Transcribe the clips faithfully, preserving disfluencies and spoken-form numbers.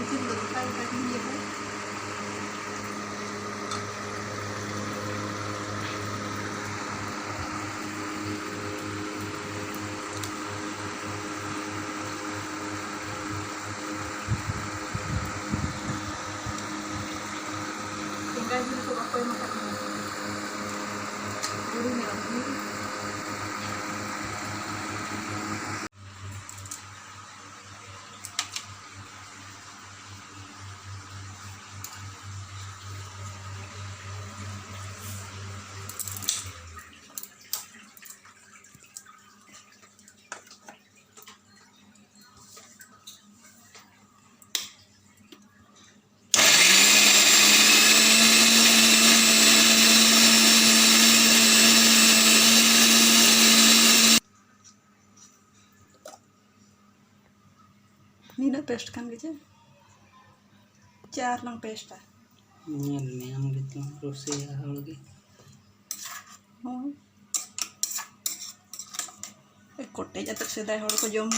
ᱤᱥᱤᱱ ᱫᱚ ᱜᱚᱴᱟ ᱜᱚᱴᱟ ᱜᱤᱧ ᱤᱭᱟᱹ ᱠᱟᱜᱼᱟ᱾ ᱵᱮᱸᱜᱟᱲ ᱡᱤᱞ ᱠᱚ ᱵᱟᱠᱚ ᱮᱢ ᱟᱠᱟᱫ ᱞᱤᱧᱟ᱾ ᱵᱩᱨᱩ ᱢᱮᱨᱚᱢ ᱡᱤᱞ᱾ ᱱᱤᱱᱟᱹᱜ paste ᱠᱷᱟᱱ ᱜᱮ ᱪᱮ? ᱪᱮ ᱟᱨ ᱞᱟᱝ pasteᱟ? ᱧᱮᱞ ᱢᱮ ᱟᱢ ᱜᱮᱛᱚ ᱨᱩᱥᱤᱭᱟ ᱦᱚᱲ ᱜᱮ᱾ ᱦᱳᱭ᱾ ᱠᱚᱴᱮᱡ ᱟᱛᱮᱫ ᱥᱮᱫᱟᱭ ᱦᱚᱲ ᱠᱚ ᱡᱚᱢ᱾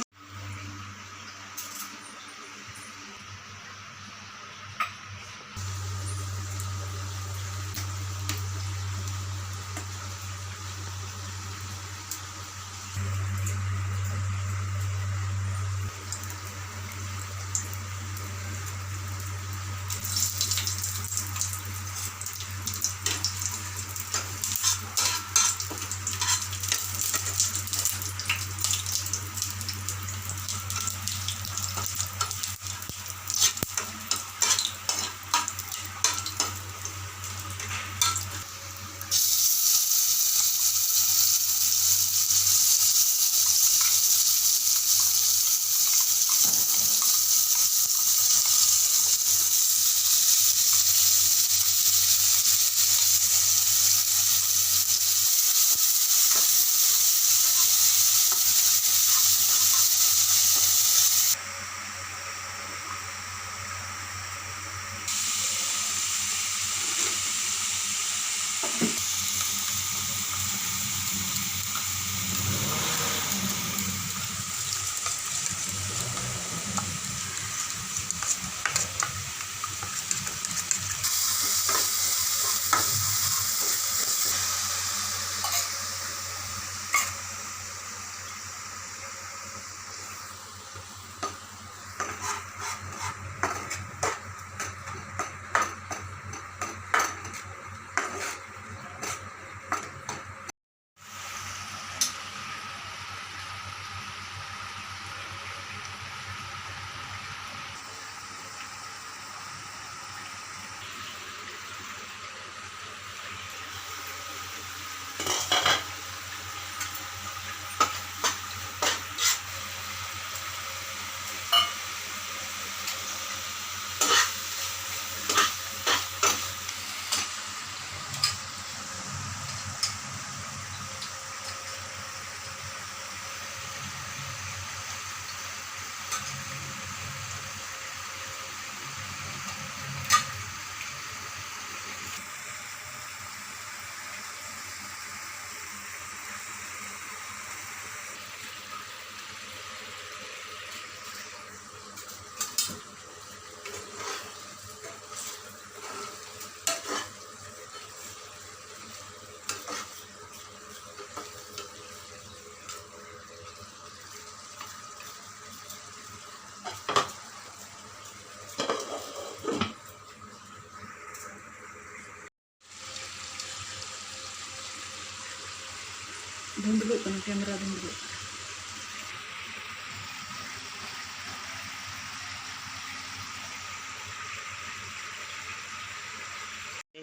ᱫᱩᱲᱩᱵ ᱠᱟᱱᱟ, ᱠᱮᱢᱮᱨᱟ ᱫᱚᱧ ᱫᱩᱲᱩᱵ ᱠᱟᱱᱟ᱾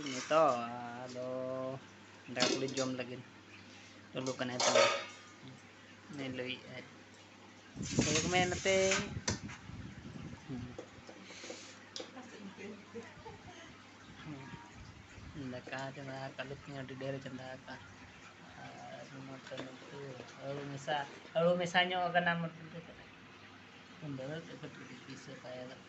ᱱᱤᱛᱚᱜ ᱟᱫᱚ ᱫᱟᱠᱟ ᱠᱚᱞᱮ ᱡᱚᱢ ᱞᱟᱹᱜᱤᱫ᱾ ᱞᱚᱞᱚ ᱠᱟᱱᱟᱭ ᱛᱟᱞᱮ᱾ ᱱᱩᱭ ᱞᱟᱹᱭᱮᱫᱼᱟᱭ᱾ ᱦᱮᱡ ᱢᱮ ᱱᱚᱛᱮ᱾ ᱦᱩᱸ᱾ ᱦᱩᱸ᱾ ᱫᱟᱠᱟ ᱪᱚᱸᱫᱟ ᱟᱠᱟᱫ, ᱟᱹᱞᱩ ᱯᱮᱸᱭᱟᱡᱽ ᱟᱹᱰᱤ ᱰᱷᱮᱨ ᱪᱚᱸᱫᱟ ᱟᱠᱟᱫ᱾ ᱟᱨ ᱢᱚᱴᱚᱱ ᱩᱛᱩ, ᱟᱹᱞᱩ ᱢᱮᱥᱟ, ᱟᱹᱞᱩ ᱢᱮᱥᱟ ᱧᱚᱜ ᱟᱠᱟᱱᱟ ᱢᱚᱴᱚᱱ ᱩᱛᱩ ᱠᱚᱨᱮ᱾ ᱩᱱ ᱫᱚ ᱠᱟᱹᱴᱤᱡ ᱯᱤᱥᱟᱹ ᱯᱟᱭᱨᱟᱜ᱾